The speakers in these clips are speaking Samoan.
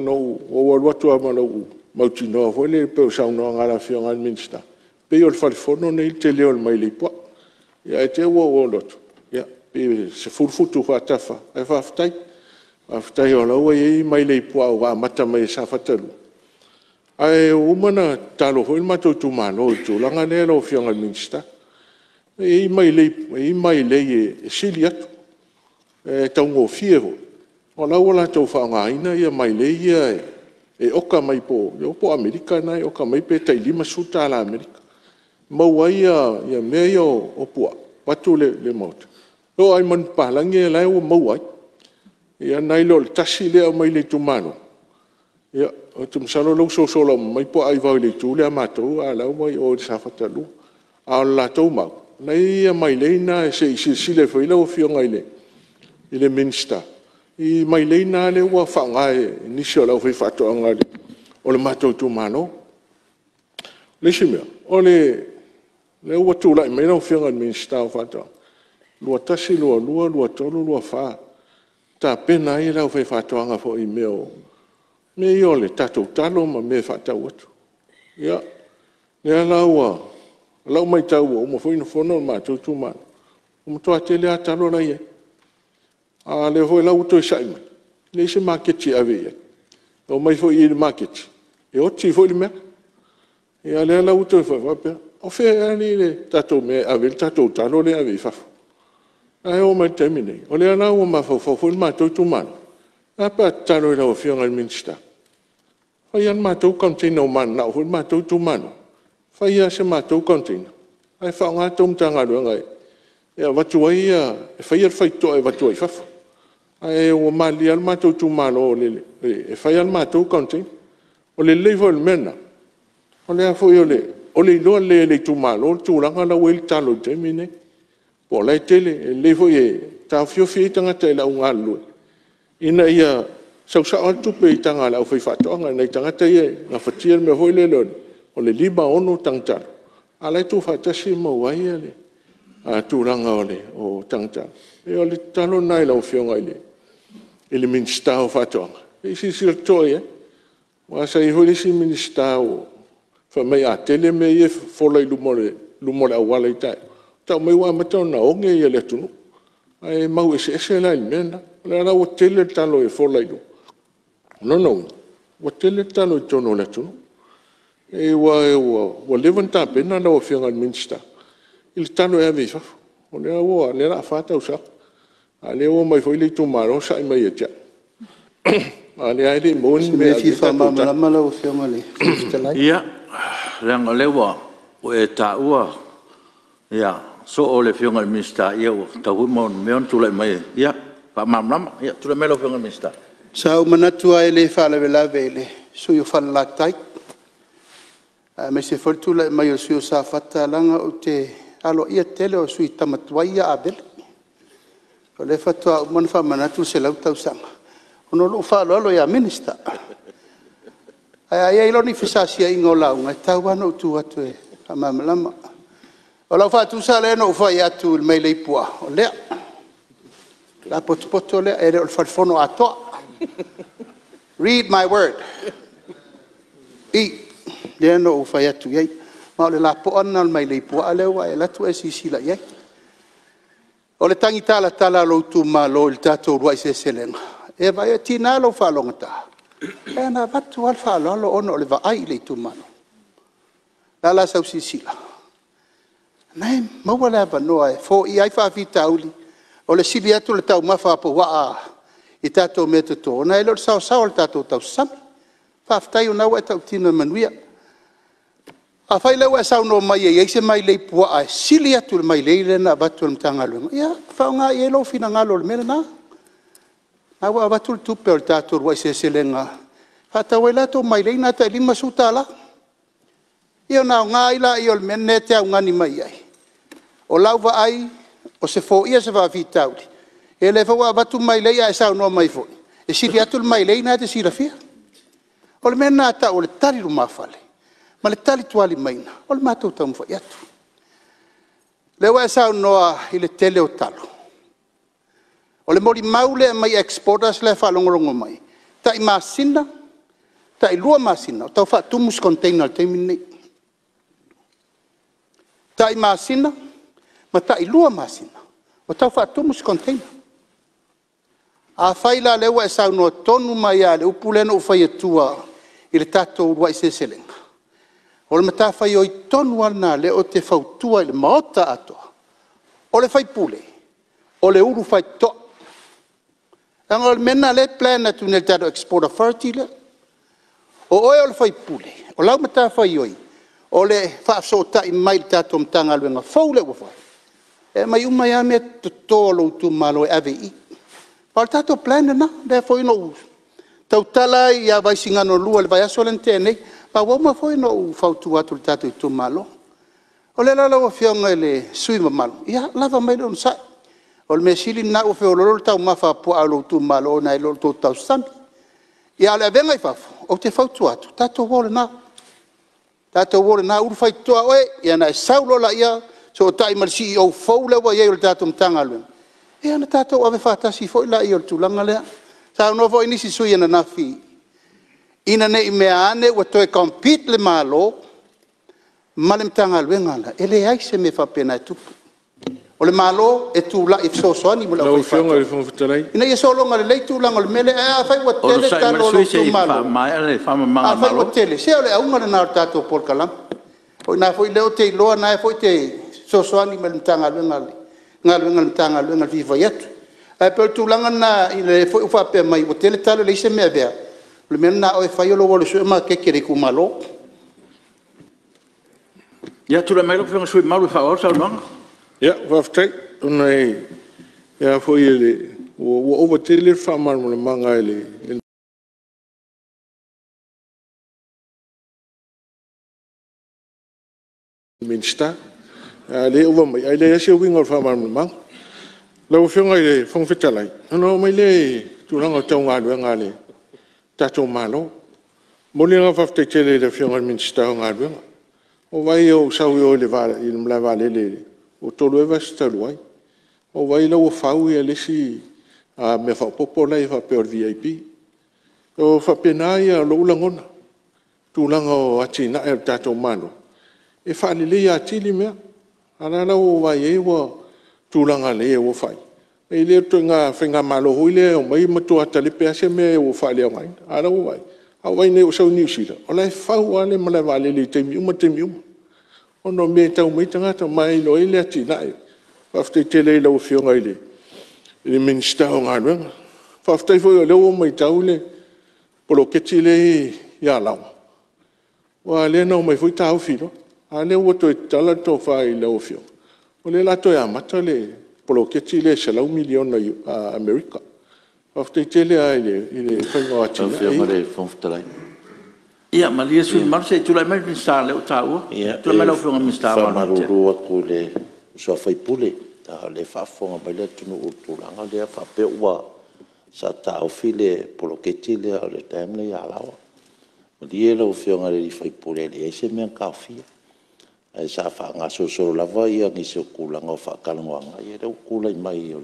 Ona ou alu atu lava ma lou mautinoa foi lea pei o le saunoaga a le Afioga i le Minisita, pei o le fale fono lenei le tele o le mailei puaa. Ae te i ua ou alu atu pei e 10 futu faatafa, ae faafetai. Faafetai o la e ua i ai mailei puaa ua amata mai e Safata 2. Ae ua uma ona tatalo foi le matou itumalo i le tulaga lea lau Afioga i le Minisita. E i ai mailei e sili atu, e taugofie foi, o la e ua latou faaaogaina mailei ia e oka mai po o Amerika na e oka mai ai pe tai $50 Amerika, e maua ai mea ia o puaa vaeatu le Maota. E oo lava i manupapalagi o la e ua maua ai. Ia nai lo le tasi lea e aumai le itumalo, ia ou te masalo o la e ua sosola uma mai puaa aivao i le itu lea a matou a o la e ua i o i Safata 2. A o le latou mau, o la e i ai mailei na se i silasila ifo i ai lau Afioga i le Minisita i mailei na lea ua faaaoga e nisi o le aufaifaatoaga o le matou itumalo. O le isi mea, o lea ua tulai mai lau Afioga i le Minisita o Faatoaga, 2021, 2022, 2023, 2024, tapena ai le aufaifaatoaga foi i mea ia o le tatou talo ma mea e faatau atu. Ia, lea la ua… O lau maitau ua uma foi ona fono le matou itumalo, ua matua tele lava talo la e i ai, a o lea foi la ua toe sa'i mai, e leai se maketi e ave i ai. E omai foi i i le maketi, e oti foi le mea. Ia o lea la ua toe faapea, o fea ea alii le tatou mea e ave ai le tatou talo lea e ave i fafo? Ae oo mai i le taimi lenei, o lea la ua mafaufau foi le matou itumalo, ae a pe a tatalo i lau Afioga i le Minisita, fai lava le matou container ua mananao foi le matou itumalo, fai lava se matou container ae faaaoga le tou Matagaluega e avatu ai, e faia le faitotoa e avatu ai i fafo. Ae ua malilie lava le matou itumalo e fai lava le matou container. O le lelei foi o le mea lena, o le iloa lelei e le itumalo le tulaga la ua i ai le talo i le taimi lenei, po o la e tele. E lelei foi e taofiofi ai tagata i le au galulue ina ia sau sao lava le tupe i taga a le aufaifaatoaga, nai tagata ia e gafatia le mea foi lele o le 5, 6 taga talo, a o la e tuufaatasi ma maua ai le tulaga o taga talo. Ia o le tatalo lena i lau Afioga i le Minisita o Faatoaga, se i silasila totoa i ai, aua sa i ai foi le isi Minisita fai mai a tele mea ia e fofola i luma o le auala i taeao, tau mai ua amata ona oge le atunuu. Ae mau eseese la i le mea lena. O lea la ua tele le talo e fola i luga, o lona uiga ua tele le talo i totonu o le atunuu. Aua ua leva ona tapena lau Afioga i le Minisita i le talo e ave i fafo, o lea o le a fa tausaga, a o lea ua omai foi le itumalo sa'i mai ia te au, a o lea lava e le i maua ni mea e ave i ai le tatou talo. O se mea e fia faamalamalama lau Afioga i le Fofoga Fetalai. Ia, leaga o lea ua e taua soo le Afioga i le Minisita, ia ua tatau foi ona tulai mai e faamalamalama. Ia, tulai mai lau Afioga i le Minisita. Sa ou manatu lava e le faalavelave i le sui usufono mo Falelatai, aemaise foi le tulai mai o le sui usufono mo Safata, leaga ou te aloaia tele, o sui usufono tama tuai ia a Avele. O lea faatoa uma ona faamanatu le 100 tausaga, ona o lou faaaloalo ia Minister. Ae a i ai loa ni fesasiaiga o lauga, e tatau lava ona ou tu atu e faamalamalama. O lau faatusa lea na ou fai atu i le mailei puaa, o lea. O le lapotopoto lea, e le o le fale fono atoa. Read my word, lea na ou fai atu i ai. Ma o le lapoa lena o le mailei puaa lea ua e alu atu e silasila i ai. O le tagi talatala a lou itumalo i le tatou uluai seleselega, e tiga lou faalogogata, ae na avatu lava le faaaloalo ona o le vaai i le itumalo. O le a la sau silasila? O lena e maua le avanoa e foia ai faafitauli, o le sili atu o le taumafa a pouaa i tatou meatoto, nai lo le saoasaoa o le tatou tausasami. Faafetai o lena ua e tautino i le manuia. Afai la ua e saunoa mai e i ai se mailei puaa e sili atu i le mailei lea na avatu e le Matagaluega, ia faaaoga i ai lou finagalo i le mea lena. O lena ua avatu le tupe o le tatou uluai seleselega e faatau ai latou mailei na tai $50. Ia ona aoga ai lea o le mea lena e te augani mai ai. O lau vaai, o se foia o se faafitauli, ia o lea foi ua avatu mailei ae e saunoa mai foi, e sili atu le mailei lena e te silafia. O le mea lena e tau o le tali lumafale ma le talitualimaina o le matou taumafai atu. O lea ua e saunoa i le tele o talo. O le molimau lea e aumai e exporters la e faalogologo mai, tai masina Tai 2 masina o tau faatumu se container i le taimi lenei. Tai masina ma tai 2 masina o tau faatumu se container. Afai la o lea ua e saunoa tonu mai lava i le upu lea na ou fai atua i le tatou uluai seleselega, o le matafaioi tonu lava lena o lea ou te fautua i le Maota atoa, o le sui usufono, o le ulu faitotoa. Leaga o le mea lena o lea e plan atu nei e le tatou Export Authority lea. O oe o le sui usufono, o lau matafaioi, o le faafesootai mai i le tatou Matagaluega fou lea ua fai, e aumai uma ai lava meatoto a lou itumalo e ave i i. Aua o le tatou plan lena, lea foi na ou tautala ai ia Vaisigano 2 i le vaiaso lea na tea nei, ma ua uma foi ona ou fautua atu i le tatou itumalo. O lea la lau Afioga i le sui usufono mamalu, ia lava mai le onosai. O le mea sili lena ua feoloolo le taumafa a puaa a lou itumalo nai lo le tou tausasami. A o le avega i fafo, ou te fautua atu, tatou o lena, tatou o lena, ulu faitotoa oe, ia ona e sau loa lea fesootai ma le Ofisa Sili fou lea ua i ai o le tatou Matagaluega, ia ona tatou ave faatasi foi lea o le tulaga lea. Saunoa foi nisi sui usufono ananafi ina ne i meaane ua toe compete le Malo ma le Matagaluega le la, e leai se mea faapena e tupu. O le Malo e tulai e fesoasoani mo le Lau Afioga i le Fofoga Fetalai… aufaifaatoaga ina ia sologa lelei tulaga o le mea lea. Ae afai ua tele talo a lou Onosai mai le sui usufono se i itumalo, faamaea le afai ua faamalamalamaga a le Malo. tele, se o le auga lena o le tatou polokalame. O i ina foi lea ou te iloa o lena foi e te fesoasoani mai i le Matagaluega i galuega a le Matagaluega i le fia fai atu. Ae pei o le tulaga lena i lea foi ua faapea mai ua tele talo e leai se mea e avea, o le mea lena a oe e fai o lou alu e sue maketi a le itumalo. Ia tulai mai lau Afioga i le sui usufono mamalu e faaauau le saunoaga. Faafetai. Ona ua ova tele le faamalamalamaga a le Minisita, a o lea ua aumai ae leai lava se uiga o le faamalamalamaga. Lau Afioga i le Fofoga Fetalai, ona oo mai lea i tulaga tau galuega a le tatou Malo. E momoli le agaga faafetai tele i le Afioga i le Minisita o Galuega. Ua ou vaai ua ou sau i o i le malaevaalele ua 3 ea vaiaso talu ai, ua ou vaai o la ua fau le isi mea faaopoopo la e faapea o le VIP. E faapena lou lagona i tulaga o atinae a le tatou Malo, e faaleleia atili mea. A o lea la ua ou vaai i ai ua tulaga lelei ua fai, e le o le ituaiga faigamalo foi lea e omai matua talepe lava se mea ua faaleaogaina. A o lau vaai, a ou vaai nei ua ou sau i Niu Sila, o la e fau lava le malaevaalele i taimi uma taimi uma, ona o mea e tau mai ai tagata ma e iloa ai le atinae. Faafetai tele ai i lau Afioga i le Minisita o Galuega. Faafetai foi o lea ua ou matau i le poloketi lea e i Alaoa, aua o lea na omai foi taofi loa, a o lea ua toe tatala le tofa i lau Afioga, o lea o le a toe amata le poloketi lea e $100 miliona Amerika. Faafetai tele lava i le faiga o Lau atinae Afioga i ia. le Fofoga Fetalai… Ia malie le sui usufono mamalu se i tulai mai le Minisita o lea ua taua. Ia Tulai mai e lau Afioga i le Minisita o Galuega Tetele. faamalulu atu i le uso a sui usufono, a o lea e faafofoga mai le atunuu i le tulaga lea faapea sa taofi le poloketi lea o le dam lea i Alaoa. Malie lau Afioga i le sui usufono e leai se mea na taofia, ae sa faagasolosolo lava nisi o tulaga o faatalanoaga, ia lea ua tulai mai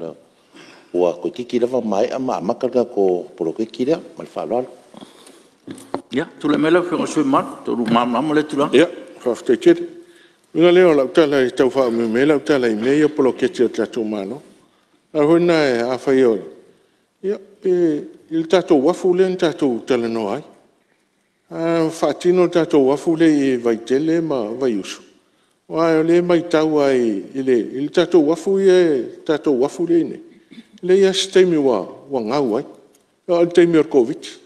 ua toeitiiti lava maea ma amata le tatou poloketi lea. Ma le faaaloalo. Ia, tulai mai lau Afioga i le sui usufono mamalu, atonu ua malamalama lea tulaga. Ia, faafetai tele. O le uiga lea o lau tala e tau faaumiumi ai lau tala i mea ia o poloketi a le tatou Malo. O le ala foi lena afai o… ia i le tatou uafu lea na tatou talanoa ai, a faatino le tatou uafu lea i Vaitele ma Vaiusu, aua o lea e matau lava i le tatou uafu lea e i ai nei, e leai lava se taimi ua gau ai, aua o le taimi o le Koviti-19.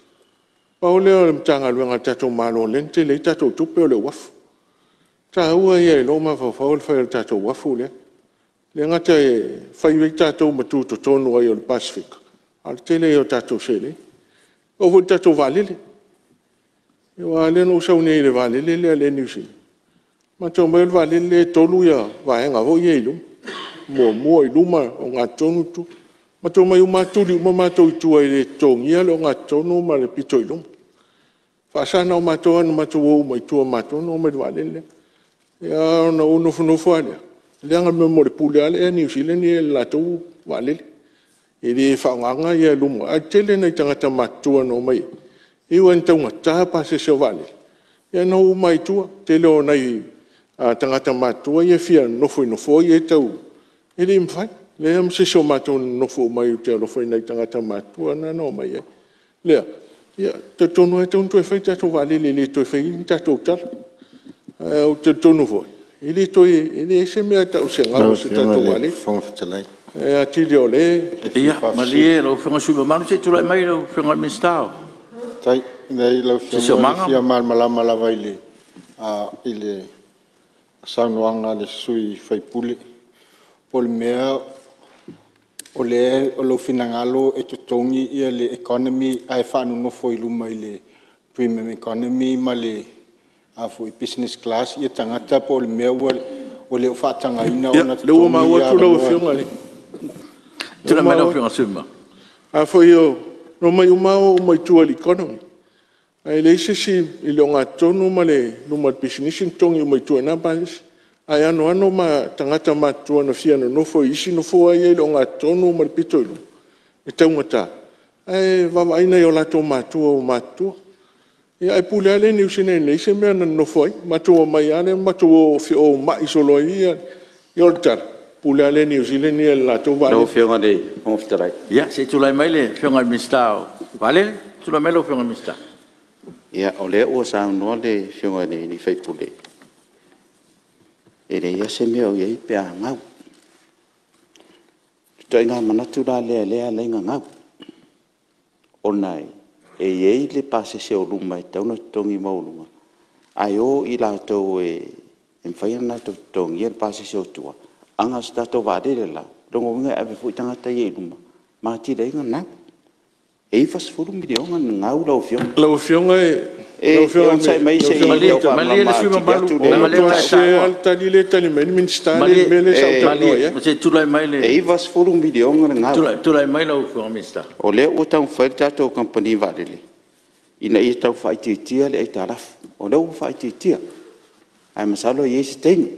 Pau lea o le Matagaluega a le tatou Malo o lea na tele ai tatou tupe o le uafu. O le taua ia i lou mafaufau o le fai o le tatou uafu lea. E le gata e fai ai tatou ma tutotonu ai o le Pasefika, a o le tele ia o tatou seleni. E oo foi i le tatou vaalele, aua o lea na ou sau nei i le vaalele lea a le Air New Zealand, matou omai o le vaalele lea e 3 vaega foi ia i luma, muamua i luma, ogatotonu tua. Matou omai uma lava tuli uma matou i tua e le totogia le ogatotonu ma le pito i luma. E faasa na o matou na matou o uma i tua o matou ona omai i le vaalele lea. Ia ona ou nofonofo lava lea, leaga o le pule lava a le Air New Zealand ia i le latou vaalele, e le faaaogaina luma, ae tele nai tagata matutua na omai E ui lava ina taugata pasese o vaalele, ia na o uma lava i tua. Tele o nai tagata matutua ia e fia nonofo i nofoa ia e tau… E le mafai, leai lava ma se isi o matou na nonofo uma ai ou te alofa i nai tagata matutua na na omai ai. Lea, ia, ou te talitonu lava e tatau ona toe fai ni tatou vaalele e le toe fai ai ni tatou tala. Ae ou te talitonu foi, e leai se mea e tau o se gau i se tatou vaalele. E atili o lea e… Ia malie lau Afioga i le sui usufono mamalu se i tulai mai lau Afioga i le Minisita o Leai lau Afioga Siosiomaga. E fia malamalama lava i le saunoaga a le sui usufono. Po o le mea o lou finagalo e totogi le economy ae faanonofo i luma i le Premium Economy ma le Business Class tagata po o le mea ua le o faatagaina ona Ia, lea ua totogi maua atu lau avanoa? Afioga i le… Afai na omai uma lava o uma i tua i le economy, ae leai se isi i le ogatotonu ma luma o le pisinisi na totogi uma i tua i na pasese. Ae anoano tagata matutua na fia nonofo i isi nofoa ia i le ogatotonu ma le pito i luma e taugata, ae vaavaai i nai o latou matua ua matutua. Ia ae pule lava le Air Niu Sila e leai se mea na nonofo ai. Matou omai lava lea ma matou o feoai solo ai ia. O le tala, e pule lava le Air Niu Sila ia i le latou Lau vaalele. Afioga i le Fofoga Fetalai… Ia se i tulai mai le Afioga i le Minisita o Vaalele. Tulai mai lau Afioga i le Minisita. Ia, o lea ua saunoa le Afioga i le sui usufono, e leai lava se mea o i ai pe a gau. O le ituaiga manatu la lea o lea e ala ai ona gau, ona e i ai le pasese o luma e tatau ona totogi maualuga, ae o i latou e mafai ona latou totogiina le pasese o tua. A na o se tatou vaalele la, o lona uiga e ave foi tagata ia i luma ma atili ai ona gau. E $90 miliona le gau lau Afioga. Lau Afioga E onosai mai se i tau Malie le faamalamalama sui atili usufono atu mamalu le leaga o lea Ua ua matua e sese taua… lava le tali lea e tali mai ai le Minisita lea i le mea lea sa ou talanoa i ai. Malie se i tulai mai le… E $90 miliona le gau. Tulai mai lau Afioga i le Minisita. O lea ua taumafai le tatou Kamupani Vaalele ina ia tau faaitiitia le aitalafu. O lea ua faaitiitia, ae masalo e i ai se taimi,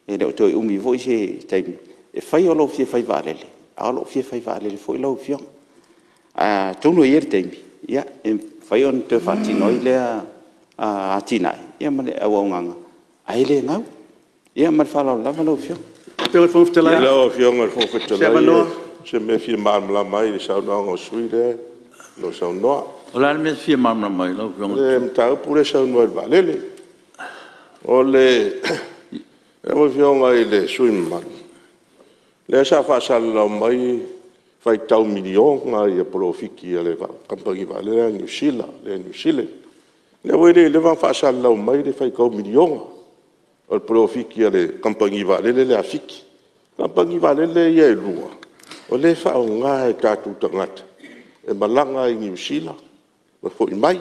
e le o toe umi foi se taimi. E fai o lou fia fai vaalele, a o lou fia fai vaalele foi lau Afioga. Atonu e i ai le taimi e mafai ona toe faatino ai lea atinae ma le auaunaga, ae le gau. Ia ma le faaaloalo lava lau Afioga. Lau Afioga i le Fofoga Fetalai o se mea e fia malamalama ai i le saunoaga a le sui usufono lea o lo o saunoa. O le a le mea e te fia malamalama ai lau Afioga? O le mataupu lea e saunoa ai i le vaalele. Lau Afioga i le sui usufono mamalu, lea sa faasalalau mai e faitau miliona polofiti a le kamupani vaalele lea a Niu Sila, le Air New Zealand. O lea ua leva ona faasalalau mai le faitau miliona o le polofiti a le kamupani vaalele lea a Fiti. O kamupani vaalele ia e lua, o lea e faaaoga e tatou tagata e malaga ai i Niu Sila ma foi mai.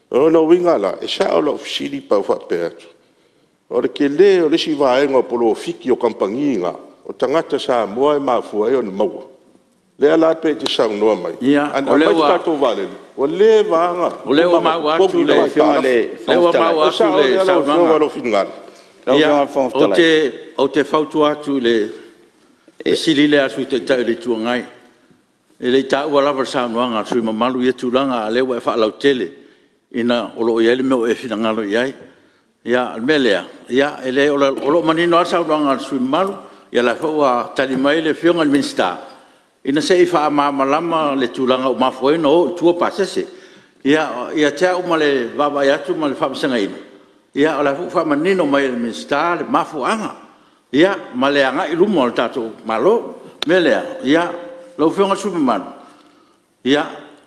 O lona uiga la, e sao lau fesili pe a ou faapea atu, o le tele o le isi vaega o polofiti o kamupani na, o tagata Samoa e mafua ai ona maua. Lea la pei e te saunoa mai, ana aumai se tatou vaalele, ua leva lava Ia, ona o totogi lea le ua aitalafu. maua E atu sao le lea lau saunoaga. Afioga lou finagalo? Ia, ou te fautua atu i le fesili lea a le Sui Taitai o le Itu Agai, e le i taua lava i le saunoaga a le sui usufono mamalu ia tulaga, a o lea ua e faalautele ina o lo o i ai le mea ua e finagalo i ai. Ia, o le mea lea, e leai o lo o manino lava le saunoaga a le sui usufono mamalu, o lea foi ua tali mai le Afioga i le Minisita, ina se i faamalamalama le tulaga ua mafua ai ona o i tua pasese. Ia te au ma le vaavaai atu ma le faavasegaina, o la e foi ua faamanino mai e le Minisita le mafuaaga ma le agai i luma o le tatou Malo. O le mea lea, lau Afioga i le sui usufono mamalu,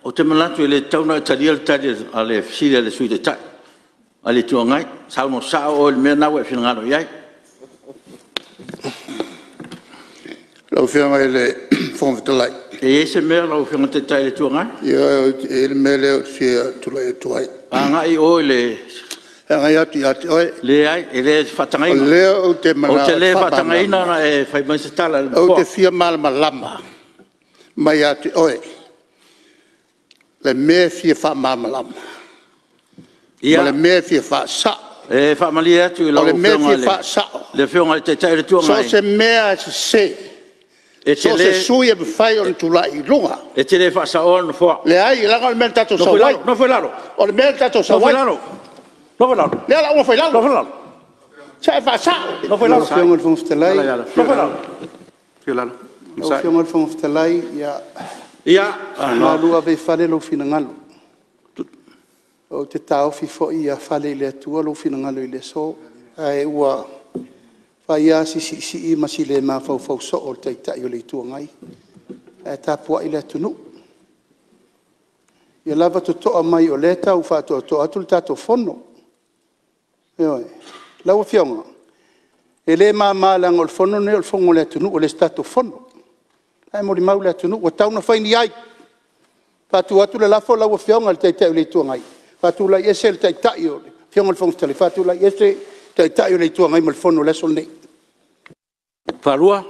ou te manatu e le tatau ona e talia le tali a le fesili a le Sui Taitai a le Itu Agai. Saunoa sao oe i le mea lena ua e finagalo i ai. Lau Afioga i le Fofoga Fetalai… E i ai se mea lau Afioga i le Taitai o le Itu Agai? Ioe, e i ai le mea lea ou te fia tulai atu ai. Agai oi le… E agai atu ia te oe. Leai, e le O faatagaina. lea ou te Ou manao te e le faamalamalama. faatagaina ona e fai mai se tala i le Ou te Nofoa. fia malamalama mai ia te oe le mea e fia faamalamalama ma le mea e fia faasao. E faamalie atu i O lau le mea e Afioga fia i faasao, le Afioga i le Taitai o le Itu so o Agai, se mea lava e sese, So o se sui usufono e mafai ona tulai i luga. E te le faasaoa le Nofoa. Leai, leaga o le mea na tatou sau ai. Nofo i lalo. O le mea na tatou sau ai. Nofo i lalo. Nofo i lalo. O lea o le a ou nofo i lalo. Nofo i lalo. Se i e faasao. Nofo i lalo. Lau Afioga i le Fofoga Fetalai, ia malu ave i fale lou finagalo. Ou te taofi foi ia fale i le Atua lou finagalo i le aso. Ae ua fai lava si siisii ma si le mafaufau soo o le Taitai o le Itu Agai, ae tapuai le atunuu. Ia lava totoa mai o lea e tau faatoatoa atu le tatou Fono. Ioe. Lau Afioga, e le mama leaga o le Fono lenei o le Fono a le atunuu e le o se tatou Fono. O la e molimau le atunuu, ua tatau ona fai ni ai. Faatu atu le lafo lau Afioga i le Taitai o le Itu Agai, faatulai ese le Afioga i le Fofoga Fetalai, faatulai ese le Taitai o le Itu Agai ma le Fono i le aso lenei. Talosaga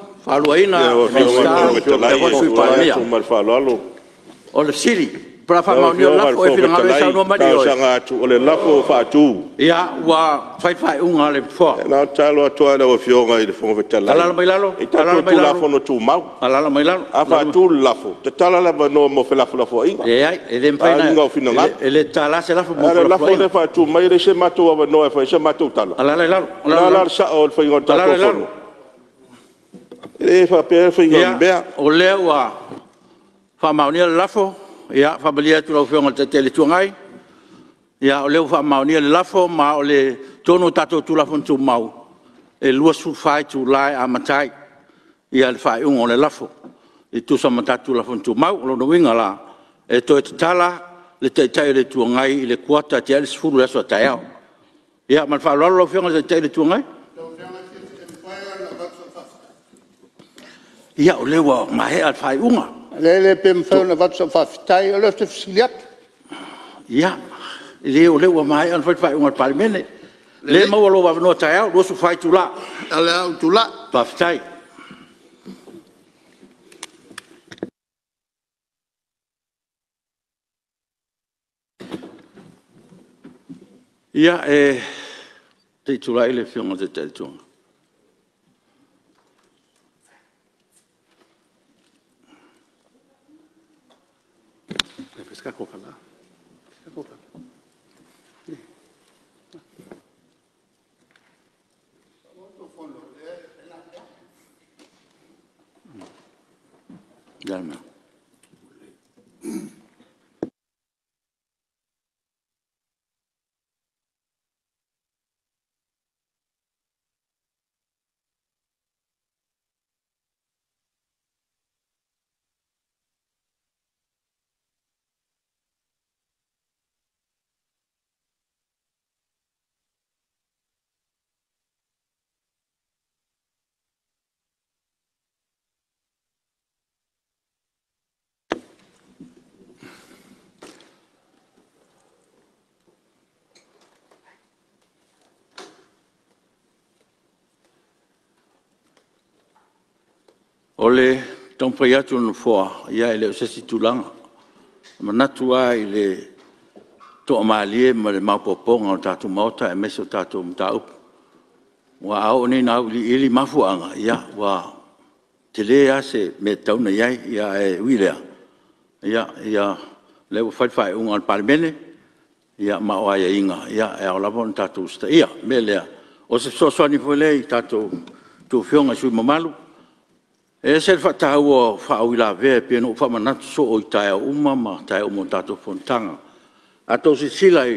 atu, o le lafo ua faatu. Ia, ua fai le faaiuga a le Nofoa. Na ona tatalo atu lava i lau Afioga i le Fofoga Fetalai. Alaala mai lalo. E i ai tatou Tulafono Tumau. Alaala mai lalo. A faatu le lafo, tatala le avanoa mo felafolafoaiga, Leai, e le mafai faaaliga o finagalo. E le tatalaina se lafo mo A o le lafo felafolafoaiga. lea e faatu mai, e leai so matou avanoa e fai ai se matou tala. Alaala i lalo. O le a la le sao o le faiga o le tatou Fono? E le faapea le faiga o le mea. Ia, o lea ua faamaonia le lafo. E faamalie atu i lau Afioga i le Taitai o le Itu Agai, o lea ua faamaonia le lafo, ma o totonu o tatou Tulafono Tumau, e 24 itula e amata ai le faaiuga o le lafo e tusa ma tatou Tulafono Tumau. O lona uiga la, e toe tatala le Taitai o le Itu Agai i le kuata tea i le 10:00 i le aso a taeao. Ia ma le faaaloalo lau Afioga i le Taitai o le Itu Agai. Ia, o lea ua maea le faaiuga. Lele, pe mafai ona avatu sau faafetai? O lea ou te fesili atu. Ia, leai o lea ua maea ona fai le faaiuga a le Palemene. O lea e maua lou avanoa taeao, 24 itula. O le a ou tulai. Faafetai. Ia, se i tulai le Afioga i le Taitai o le Itu Agai. O le taumafai atu o le Nofoa, ia e le o se isi tulaga. E manatu lava i le toamalie ma le maopoopoga o le tatou Maota aemaise o tatou mataupu. Aua a oo nei ina auiliili mafuaaga, ia ua tele lava se mea e tatau ona i ai. Ae ui i lea, o lea ua fai le faaiuga a le Palemene, ma o aiaiga e ao lava ona tatou usitaia. O le mea lea, o se fesoasoani foi lea i a outou Afioga i sui usufono mamalu. E ese le faataua o faauilavea e pei ona ou faamanatu soo i taeao uma ma taeao uma o tatou fonotaga. A outou silasila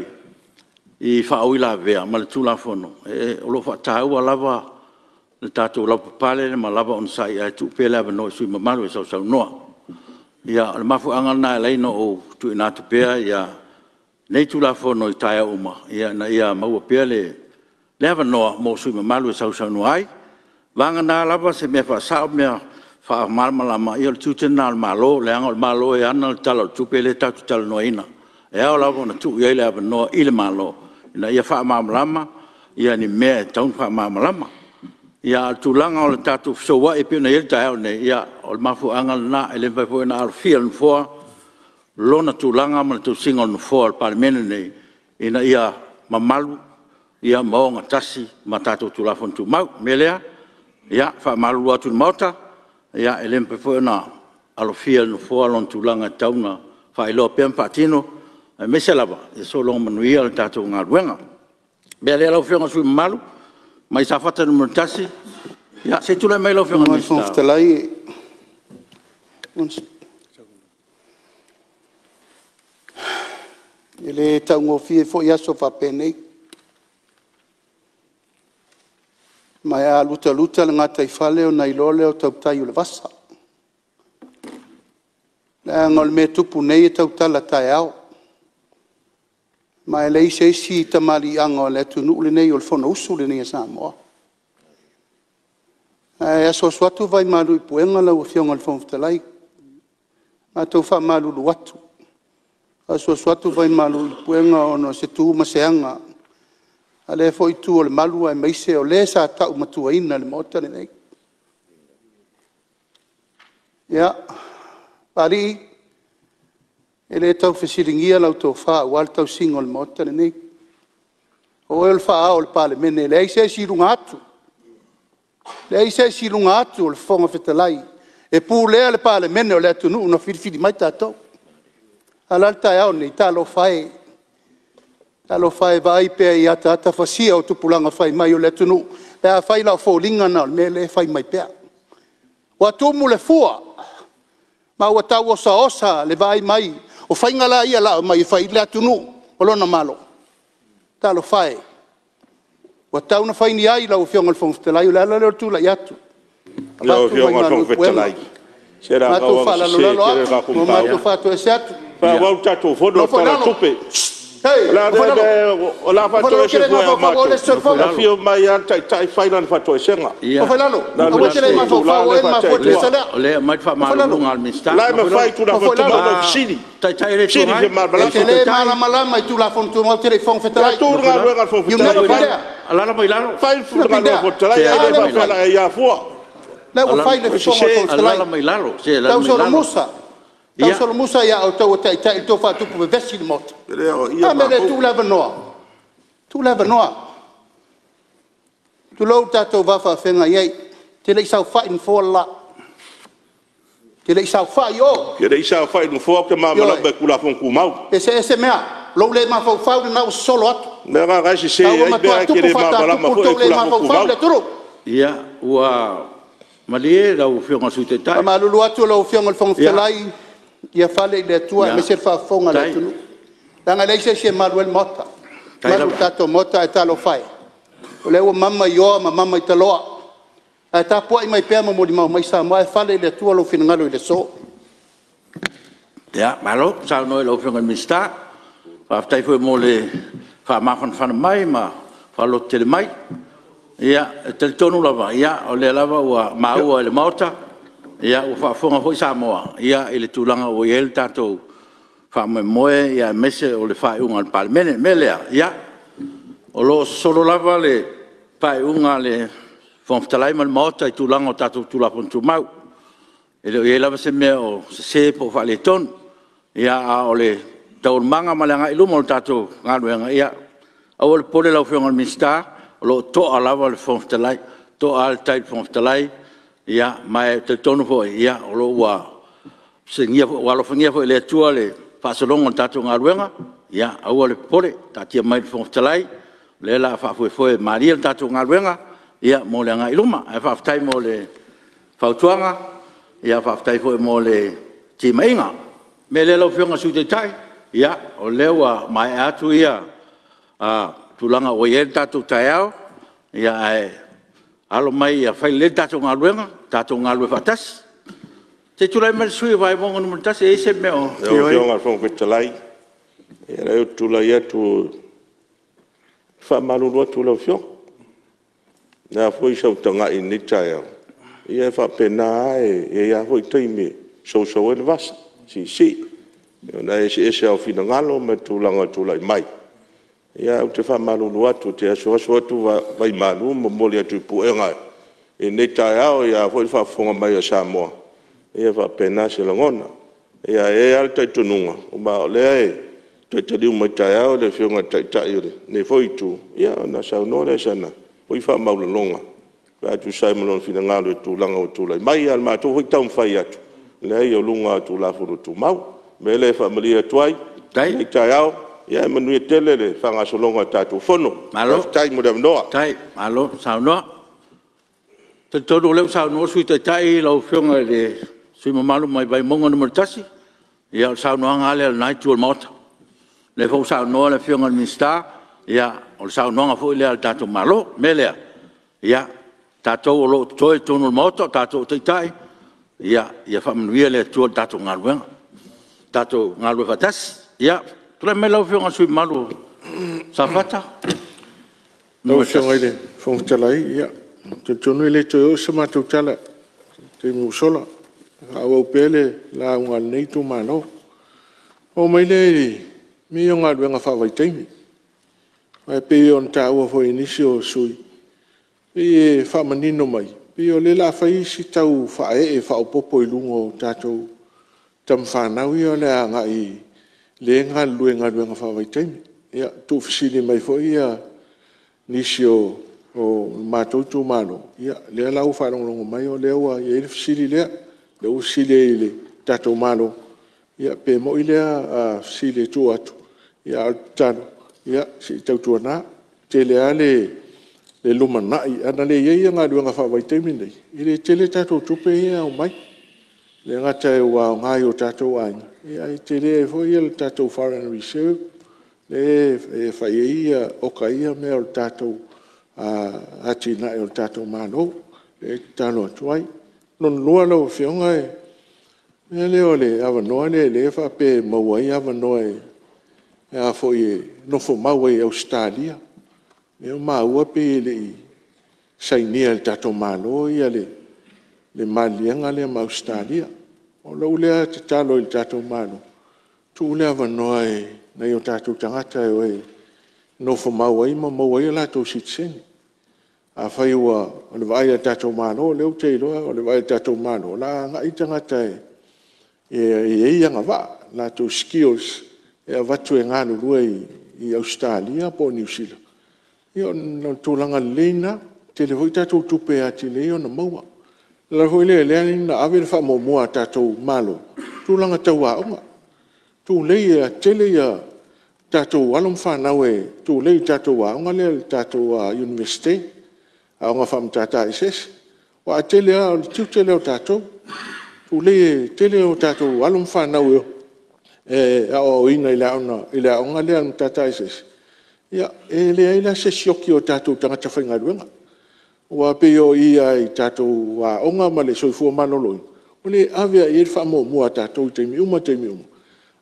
i faauilavea ma le Tulafono, o lo o faataua lava le tatou lavapapale ma le lava onosai ae tuu pea le avanoa i sui usufono mamalu e sausaunoa. Ia, o le mafuaaga lena e ala ai ona ou tuuina atu pea nei Tulafono i taeao uma ina ia maua pea le avanoa mo sui usufono mamalu e sausaunoa ai. Vagana lava se mea faasao ma se mea faamalamalama, ia o le tiute lena o le Malo, leaga o le Malo e ana le Tala o le Tupe lea tatou te talanoaina. E ao lava ona tuu i ai le avanoa i le Malo ina ia faamalamalama ni mea e tatau ona faamalamalama. Ia a o le tulaga o le tatou fesouai pei ona i ai le taeao lenei, ia o le mafuaaga lena. E le mafai foi ona alofia e le Nofoa lona tulaga ma le tausiga o le Nofoa o le Palemene lenei ina ia mamalu ma ogatasi ma tatou Tulafono Tumau. O le mea lea, e faamalulu atu i le Maota, E le mafai foi ona alofia e le Nofoa lona tulaga e tatau ona faailoa pea ma faatino, aemaise lava ia sologa manuia le tatou galuega. O le mea lea lau Afioga i le sui usufono mamalu mai Safata 1, ia se i tulai mai lau Afioga i le Minisita. Lau Afioga i le Fofoga Fetalai, e le taugofie foi aso faapenei, ma a lutaluta le gataifale ona iloa lea o tautai o le vasa. Leaga o le mea e tupu nei e tautala taeao, ma e leai se isi tamaliiaga o le atunuu lenei, o le Fonousu lenei a Samoa. Ae asuasu atu vai malu i puega lau Afioga i le Fofoga Fetalai. Matou te faamalulu atu, asuasu atu vai malu i puega ona o se tu ma se aga a lea foi Itu o le Malu aemaise o le sa taumatuaina i le Maota lenei. Ia, Papalii, e le tau fesiligia lau tofa aua le tausiga o le Maota lenei. O oe o le faa-ao o le Palemene e leai se isi i luga atu, leai se isi i luga atu o le Fofoga Fetalai e pulea le Palemene o le atunuu na filifili mai tatou. A o le a le taeao lenei? Talofa e, talofa e, vaai pea i ataata fasia o tupulaga fai mai o le atunuu pe afai o foliga na o le mea lea e fai mai pea. Ua tumu le fua ma ua tau osaosa le vaai mai o faiga la ia o le a aumai e fai ai le atunuu o lona Malo? Talofa e, ua tatau ona fai ni ai lau Afioga i le Fofoga Fetalai, o le ala lea o le tulai atu, Lau avatu Afioga i le vaimalu Fofoga i puega, Fetalai, se leaga matou ua sese faalalolalo tele le atu tatou ma matou mataupu. faatoese atu. Faaauau le tatou Fono Nofo i i le Tala o le lalo, Tupe. hei, O le a nofo i le lalo. mea o le a Nofo i lalo, ou te faatoese le fua ia mafaufau o oe matou? le isi soli E Fono. afio mai lava le Taitai fai lana faatoesega. Ia, Nofo i lalo, O le aua e te a le le itula mafaufau o lea oe e na faatea mafua ai ai le tua. tusa lea. O lea e aumai le Nofo i lalo. faamalamalamaga a le Minisita. O la e Nofo i mafai lalo. i Tulafono Nofo i Tumau lalo. ona ou fesili, Taitai o le Itu fesili Agai, fia E le malamalama. te Sui le Taitai. malamalama i Tulafono Tumau, e te le i Fofoga Ia Fetalai. tu le Nofo i lalo. galuega a le Fofoga You Fetalai never e Nofo i been fai. lalo. there. Alaala mai lalo. Fai You le never been galuega a le there. Fofoga Fetalai Se ae A le alaala lea ua mai faapea o fai? le lalo. a e aia fua. O lea ua fai le Ua fofoga o le sese. Fofoga Alaala Fetalai. mai lalo. Se alaala mai lalo. Tausolomusa, Ia, Tausolomusa ia outou o Taitai i le tou faatupu vevesi i le Maota. E le O aoaia le a le mea e le matou. tuu le avanoa? Tuu le avanoa. Tulou le tatou va faafeagai ai, e te le i saofai i le nofoa le la. E te le i saofai i o. Ou te le i saofai i le nofoa ou te Ioe. malamalama i Tulafono Tumau. E eseese mea, o lou le mafaufau lena ua sosolo atu. O le mea lena o lena e sese A ua ai mea matua e te tupu le malamalama faatatupu le foi i tou le Tulafono mafaufau i Tumau. le atunuu. ia, ua malie lau Afioga i le Sui E Taitai. faamalulu atu lau Afioga i le Fofoga Ia, Fetalai, ia fale i le Atua aemaise le faafofoga a le faafetai. atunuu, leaga e leai se isi e malu ai le Maota. E Faafetai malu lava. le tatou Maota ae talofa e, o lea ua mama i oa ma mama i taloa, ae tapuai mai pea ma molimau mai Samoa, ae fale i le Atua lou finagalo i le aso. Ia, malo saunoa i lau Afioga i le Minisita, faafetai foi mo le faamafanafana mai ma faalototele mai. E talitonu lava, o lea lava ua maua e le Maota, ua faafofoga foi Samoa i le tulaga ua i ai le tatou faamoemoe aemaise o le faaiuga a le Palemene. O le mea lea, ia, o lo o sosolo lava le faaiuga a le Fofoga Fetalai ma le Maota i tulaga o tatou Tulafono Tumau. E le o i ai lava se mea o sese po o faaletonu. A o taualumaga ma le agai i luma o le tatou galuega, ia aua le popole lau Afioga i le Minisita, o lo o to'a lava le Fofoga Fetalai, e to'a lava le tai a le Fofoga Fetalai, ma e talitonu foi o lo o ua alofagia foi e le Atua le faasologa o le tatou galuega. Ia aua le popole, taatia mai i le Fofoga Fetalai, o lea o le a faafoefoe malie le tatou galuega mo le agai i luma. Ae faafetai mo le fautuaga, faafetai foi mo le timaiga. O le mea lea lau Afioga i le Sui Taitai, ia o lea ua maea atu ia tulaga ua i ai le tatou taeao, ae alo mai ia fai lelei le tatou galuega, tatou galulue faatasi. Se i tulai mai le sui usufono mo Vaimauga 1, e i ai se mea o… Lau Afioga i le Fofoga Fetalai, leai ou te tulai atu e faamalulu atu i lau Afioga. O le a foi sau tagai i lenei taeao, ia e faapena lava, e i ai lava foi taimi e sousou ai le vasa, e siisii, ona eseese lava o finagalo ma le tulaga e tulai mai. Ae ou te faamalulu atu, ou te asuasu atu vai malu ma momoli atu i puega i lenei taeao, a o foi le faafofoga mai a Samoa, ia e faapena se lagona. Ae i ai lava le talitonuga, ma o lea e toe taliu mai taeao le Afioga i le Taitai o lenei foi Itu, ia ona saunoa lea i sana foi faamaualaloga pe a tusa ai ma lona finagalo i le tulaga ua tulai mai. A o le matou foi taumafai atu, leai o luga o Tulafono Tumau. O le mea lea e faamalie atu ai i lenei taeao, ia manuia tele le faagasologa o le tatou Fono. Faafetai mo le avanoa. Faafetai, malo saunoa. Ou te talitonu o lea ua saunoa le Sui Taitai lau Afioga i le sui usufono mamalu mai Vaimauga 1, ia o le saunoaga lava lea a lena itu o le Maota. O lea foi ua saunoa le Afioga i le Minisita, ia o le saunoaga foi lea a le tatou Malo. O le mea lea, ia, o tatou o lo o totoe i totonu o le Maota o tatou o Taitai, ia faamanuia le Atua i le tatou galuega, tatou galulue faatasi. Ia, tulai mai lau Afioga i le sui usufono mamalu mo Safata Lau 1. Afioga i le Fofoga Fetalai, ia, ou te talitonu e le toe oo se matou tala i le taimi ua sola, e faaauau pea le lauga a lenei itumalo. Ona oo mai lea i mea ia o galuega faavaitaimi. Aua e pei ona taua foi e nisi o sui usufono, pei e faamanino mai, pei o lea o le a fai si tau faaee faaopoopo i luga o tatou tama fanau ia o le a agai lea e galulue i galuega faavaitaimi. Ia, tuufesili mai foi nisi o le matou itumalo, ia lea la ua faalogologo mai o lea ua i ai le fesili lea, lea ua fesili ai i le tatou Malo, pe moni lea fesili e tuu atu, a o le tatalo, se i tautuana, tele lava le lumanai. A na leai galuega faavaitaimi nei, e le tele tatou tupe ia e ao mai. E le gata ua aoga i o tatou aiga, ae tele ai foi le tatou foreign reserve lea e fai ai oka ai mea o le tatou atinae o le tatou Malo. O lea e tatalo atu ai. Lona lua lau Afioga o le mea lea o le avanoa lea e faapea e maua ai avanoa e nofomau ai i Ausetalia. O lea ua maua pei e le i sainia e le tatou Malo le maliega lea ma Ausetalia. O lau lea tatalo i le tatou Malo, tuu le avanoa i nai o tatou tagata e o e nofomau ai ma maua ai a latou sitiseni. Afai o le vaai a le tatou Malo, o lea ou te iloa o le vaai a le tatou Malo, o le a agai tagata e i ai agavaa, latou skills e avatu e galulue i Ausetalia po o Niu Sila, ia o le tulaga lelei lena. E tele foi tatou tupe e atili ai ona maua. O le ala foi lea e ala ai ona ave le faamuamua a le tatou Malo i tulaga tau aoga, tulei, e toatele tatou alo ma fanau e tulei i le tatou aoga lea le tatou Iunivesite, aoga faa-Matata Eseese. Aua a tele lava, o le tiute lea o tatou, tulei e toatele tatou alo ma fanau e aoaoina i le aoga lea a le Matata Eseese, ia e leai la se sioki o tatou tagata faigaluega. Aua e pei o i lava i tatou aoga ma le soifua maloloina, o lea e ave lava i ai le faamuamua a tatou i taimi uma taimi uma.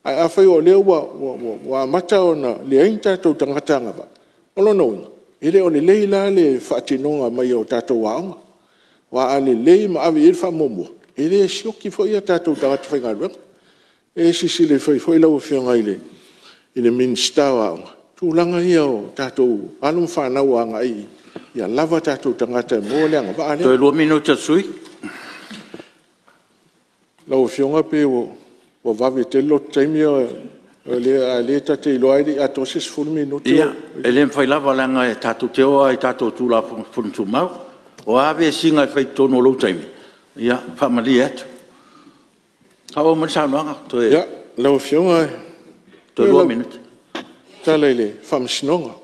Ae afai o lea ua amata ona leai ni tatou tagata agavaa, o lona uiga, e le o lelei la le faatinoga mai o tatou aoga. Aua a lelei ma ave i ai le faamuamua, e le sioki foi tatou tagata faigaluega. Se i silasila ifo ai foi lau Afioga i le Minisita o Aoga i tulaga ia o tatou alo ma fanau agai ia lava tatou tagata e maua le agavaa lea. Toe 2 minute o le sui usufono. Lau Afioga pei ua vave tele lota taimi a o lea ta te iloa lava e le i atoa se 10 minute. Ia, e le mafai lava leaga tatou te o lava i tatou Tulafono Tumau. O a vesiga e fai i totonu o lou taimi, ia, e faamalie atu. Faaauau mai le saunoaga. Ia, lau Afioga, Toe 2 minute. o le tala i le Faamasinoga.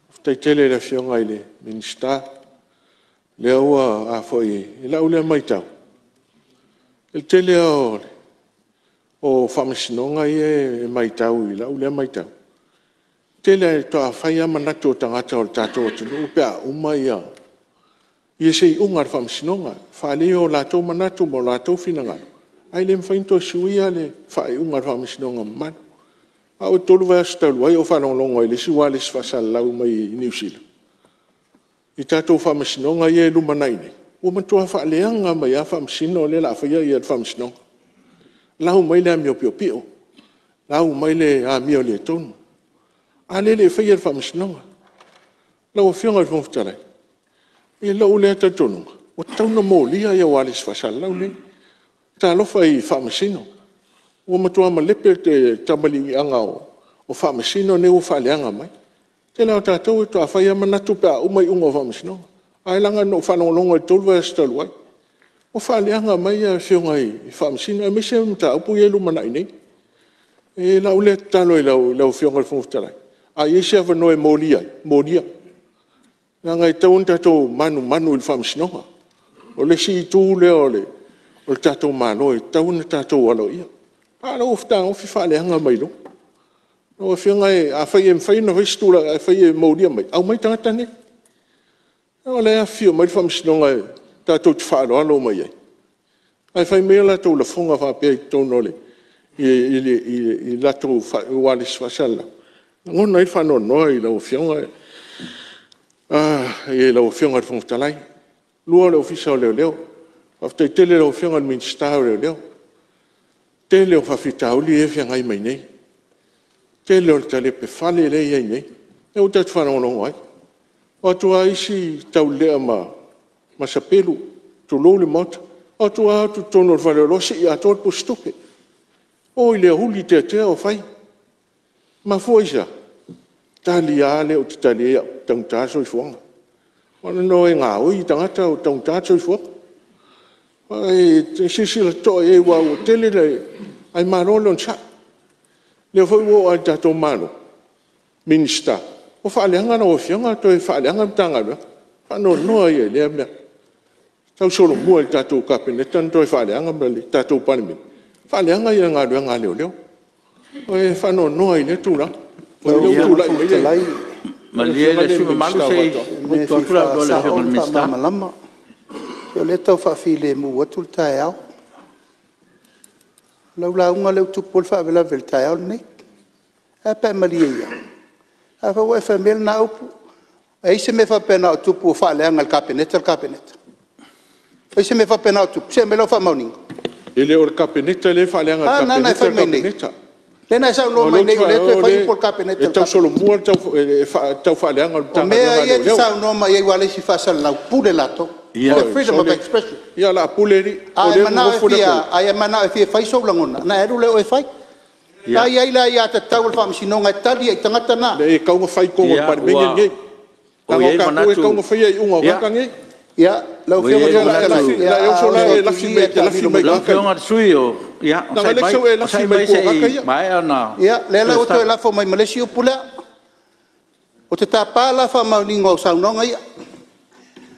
Faafetai tele i le Afioga i le Minisita, o lea ua a foi… I lau lea matau, o le tele lava o Faamasinoga ia e matau i lau lea matau, e tele lava faatoa fai lava manatu o tagata o le tatou atunuu pe a uma se iuga a le Faamasinoga, faaali o latou manatu ma o latou finagalo, ae le mafai ona toe suia le faaiuga a le Faamasinoga mamalu. O au e 3 vaiaso talu ai o ou faalogologo i le isi ualesi faasalalau mai Niu Sila i tatou Faamasinoga ia e lumanai nei, ua matua faaleaga mai lava Faamasino lea o le a faia le Faamasinoga, lau mai le amio piopio, lau mai le amio le tonu, a o lea e le i faia e le Faamasinoga. Lau Afioga i le Fofoga Fetalai, i lou lea talitonuga, ua tatau ona molia ualesi faasalalau nei. Talofa i Faamasino, ua matua malepe le tamaliiaga o Faamasino nei ua faaleaga mai. O le tele lava o tatou faatoa fai lava manatu pe a uma iuga o Faamasinoga. Ae leaga na ou faalogologo i le 3 vaiaso talu ai o faaleaga mai Afioga i Faamasino aemaise o mataupu ia e lumanai nei. O lau lea tatalo i lau Afioga i le Fofoga Fetalai, a i ai se avanoa e molia ai, molia. Leaga e tatau ona tatou manumanu i le Faamasinoga. O le isi itu lea o le tatou Malo e tatau ona tatou aloaia. A lea ua fetagofi faaleaga mai luga. Lau Afioga afai e mafai ona fai se tulaga e fai e molia mai, aumai tagata nei. O lea e afifio mai le Faamasinoga tatou te faaaloalo mai ai, ae fai mai a latou lafoga faapea i totonu o latou ualesi faasalalau. E lagona ai le faanoanoa i lau Afioga i le Fofoga Fetalai. Lua o le Ofisa o Leoleo. Faafetai tele i lau Afioga i le Minisita o Leoleo. Tele o faafitauli lea e feagai mai nei, tele o le talepe fale lea e i ai nei, lea ua tatou faalogologo ai. O atu lava isi taulelea ma sapelu, tulou le Maota, o atu lava o atu i totonu o le faleoloa sii atoa le pusitupe. O i le aoauli teatea o fai. E mafua i se a? Tali lava lea ou te tali ai au, ua taugata le soifuaga. Na ona o e gaoi tagata ua taugata le soifuaga. Silasila totoa i ai aua ua tele le… Ae malo le onosai. O lea foi ua oo lava i le tatou Malo, Minisita, ua faaleaga lau Afioga toe faaleaga le Matagaluega. O le faanoanoa ia i lea mea. Tausolomua i le tatou Kapeneta ona toe faaleaga ma le tatou Palemene, faaleaga le galuega a leoleo. E faanoanoa i lea tulaga, o lea ua tulai mai le Lau Afioga i le Fofoga Fetalai… O le mea e fia faasao ma le faamalamalama. Se o lea e tau faafilemu atu le taeao. O lau lauga lea ua tupu ai le faalavelave i le taeao lenei. Ae a pe a e malie ia? A foi ua e fai maia lena upu. E i ai se mea faapena o tupu ua faaleaga e le Kapeneta le Kapeneta? E i ai se mea faapena o tupu? Se i aumai lau faamaoniga. E le o le Kapeneta lea e faaleaga e le A lena na e Kapeneta fai le mai nei? Kapeneta. Lea na e saunoa mai nei o lea e toe fai upu a le Kapeneta i E le Kapeneta. tausolomua le taufaaleaga o le O Matagaluega mea a ia e te Leoleo. saunoa mai ai i ualesi faasalalau, pule latou. Ia. Freedom of Sole, expression. ia o le a pule alii, o A lea e nonofo le e manao e fia fai sou lagona, ona e alu lea o oe e fai. O la e i ai le aiatatau a le Faamasinoga e tali ai i tagata na. Leai, e tatau ona fai i totonu o le Ia, Palemene ua lenei. i Leaga ai o le tatou e manatu… tatau ona faia iuga o tagata nei. Ia, lau Ua i Afioga ai i le le manatu… Fofoga O le a e Fetalai, oso a la oso e atu lafi i i mai e e te lafi taamilo mai mai i Lau i. tagata ia? Afioga i le sui usufono, ia Leaga o lea e te sau e lafi onosai mai mai tua se o tagata i ia. maea ona… Ia, lea la ua toe lafo mai ma le isi upu lea. Ou te tapa la faamaoniga o au saunoaga ia,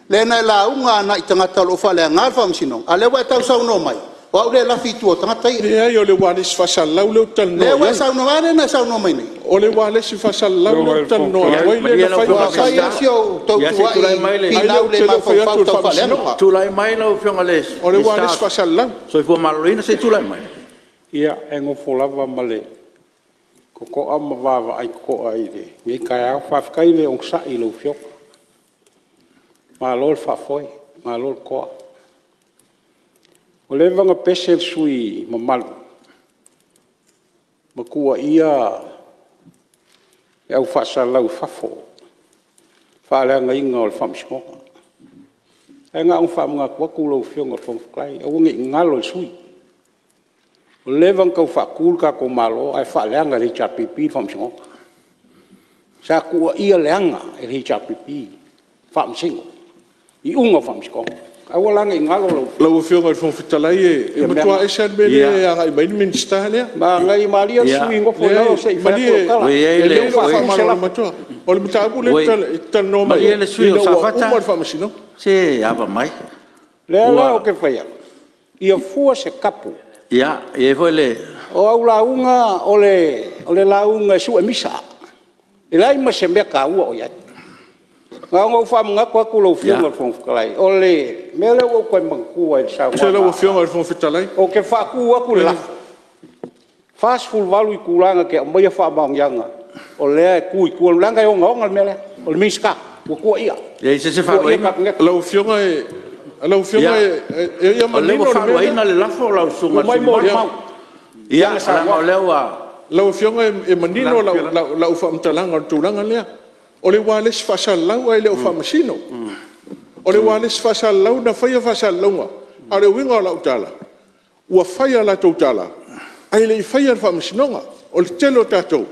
lea na e lauga agai tagata o lo o faaleagaina le Faamasinoga, a o lea ua e tau saunoa mai, o au lea e lafi i tua o tagata ia. Leai o le ualesi faasalalau lea ou te talanoa Lea i ua e ai. saunoa… a lea na e saunoa mai nei? O le ualesi faasalalau lea ou te talanoa atu ai lea Malie na lau fai Afioga Ua i le fai Minisita, lava si ou se i tulai mai tautuuai le… Ai lea finau ou le te le o fai atu mafaufau o le taufaaleaga. Faamasinoga, Tulai mai lau Afioga i le o le Minisita ualesi o le faasalalau. Soifua Maloloina, se i tulai mai. Ia, e nofo lava ma le totoa ma vaavaai totoa i lenei taeao. Faafetai le onosai i lau Afioga. Malo le faafoe, malo le toa. Ua leva ona pese le sui usufono mamalu ma tuuaia le au faasalalau i fafo i le faaleagaina o le Faamasinoga. Ae na ona faamanatu atu lau Afioga i le Fofoga Fetalai, aua ne i galo i le sui usufono, ua leva ona tau faatu le tatou Malo ae faaleaga e le HRPP le Faamasinoga. Sa tuuaia leaga e le HRPP Faamasino, iuga o Faamasinoga. Aua la ne i galo lau Afioga. Lau Afioga i le Fofoga Fetalai e matua ese lava le mea lea e agai mai ai le Minisita lea. Malie le sui usufono nofo i lalo se i fai atu lau tala. Ua i E ai lelei le… lou faamalamalama atu. O le mataupu lea e te talanoa mai Malie ai le sui ina usufono o ua Safata, uma le Faamasinoga. se ava mai. O lea la ou te fai atu, ia fua se tapu. Ia, e i ai foi le… O au lauga o le lauga e sue misa, e leai ma se mea taua o i ai. Na ona ou faamanatu atu lau Afioga i le Fofoga Fetalai, o le mea lea ua ou toe manatua i le Se lau saunoaga Afioga i le Fofoga Fetalai… Ou te faatu atu le lafo, E 48 itula na te aumaia faamaoniaga o lea e tu i tua, leaga e ogaoga le mea lea, o le Minisita ua tuuaia, E leai se isi tuuaia le faaluaina. Kapeneta. Lau Afioga e O lea manino ua le mea lea. faaluaina le lafo lau Susuga i le Ua sui aumai usufono mamalu. molimau i Ia, ana leaga o saunoaga. lea ua… Lau Afioga e manino lau faamatalaga o le tulaga lea. O le ualesi faasalalau ae le o Faamasino. O le ualesi faasalalau na faia faasalalauga, a o le uiga o lau tala, ua fai a latou tala ae le i faia le Faamasinoga. O le tele o tatou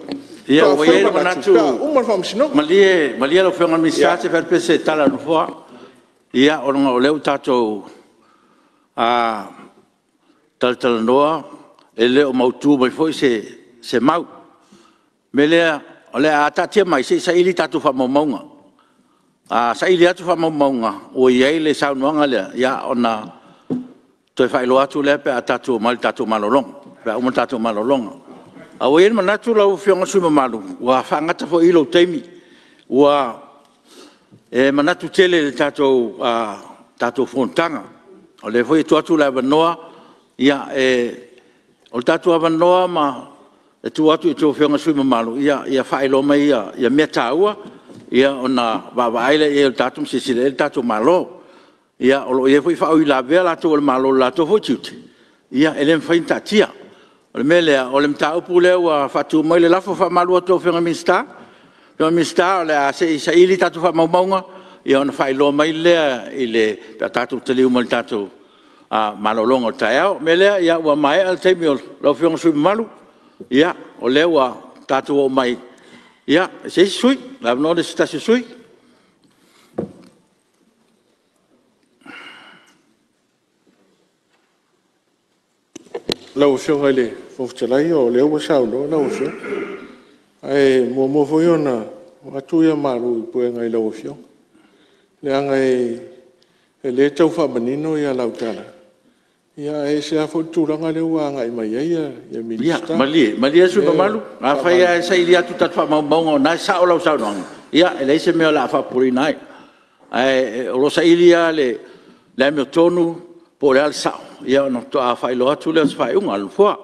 Ia, faatoa ua i fai ai le manatu manatu, pe a uma le Faamasinoga. malie lau Afioga i le Minisita se i fai atu pea se tala a le Nofoa. Ia ona o lea ua tatou talatalanoa e le o mautu mai foi se mau. O le mea lea o le a taatia mai se i saili a tatou faamaumauga. A saili atu faamaumauga ua i ai le saunoaga lea, ia ona toe faailoa atu lea pe a tatou omai i le tatou malologa, pe a uma le tatou malologa. Ae ua i ai le manatu lau Afioga i le sui usufono mamalu, ua faagata foi i i lou taimi. Ua e manatu tele i le tatou fonotaga. O lea foi e tuu atu le avanoa, ia o le tatou avanoa e tuu atu i a outou Afioga i sui usufono mamalu, ia faailoa mai mea taua ona vaavaai lea i ai o le tatou ma silasila i ai le tatou Malo. Ia o lo o i ai foi faauilavea a latou a le Malo i lo latou foi tiute, ia e le mafai ona taatia. O le mea lea, o le mataupu lea ua faatu mai le lafo, E faamalulu atu i lau Afioga i le Minisita. Lau Afioga i le Minisita o le a se i saili a tatou faamaumauga ona faailoa mai lea pe a tatou taliu mai i le tatou malologa o le taeao. O le mea lea ua maea le taimi o lau Afioga i le sui usufono mamalu. O lea ua tatou oo mai i se isi sui usufono. O le avanoa lenei o se tasi o sui usufono. Lau Afioga i le Fofoga Fetalai o lea ua saunoa lau Afioga. Ae muamua foi ona avatu malu i puega i lau Afioga, leaga o lea e tau faamanino lau tala, ae ese lava foi le tulaga lea ua agai mai ai Minisita. Ia malie le sui usufono mamalu, afai lava e saili atu tatou faamaumauga o lena e sao lau saunoaga, ia e leai se mea o le a faapopoleina ai. Ae o lo o saili lava le amiotonu po o le a le sao ona faatoa faailoa atu lea o se faaiuga a le Nofoa.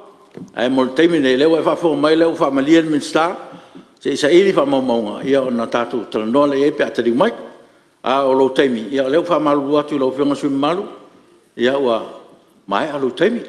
Ae mo le taimi nei, o lea ua e faafofoga mai o lea ua faamalie le Minisita se i saili faamaumauga ona tatou talanoa lea i ai pe a taliu mai. A o lou taimi, ia o lea ua faamalulu atu i lau Afioga i le sui usufono mamalu, ia ua maea lou taimi.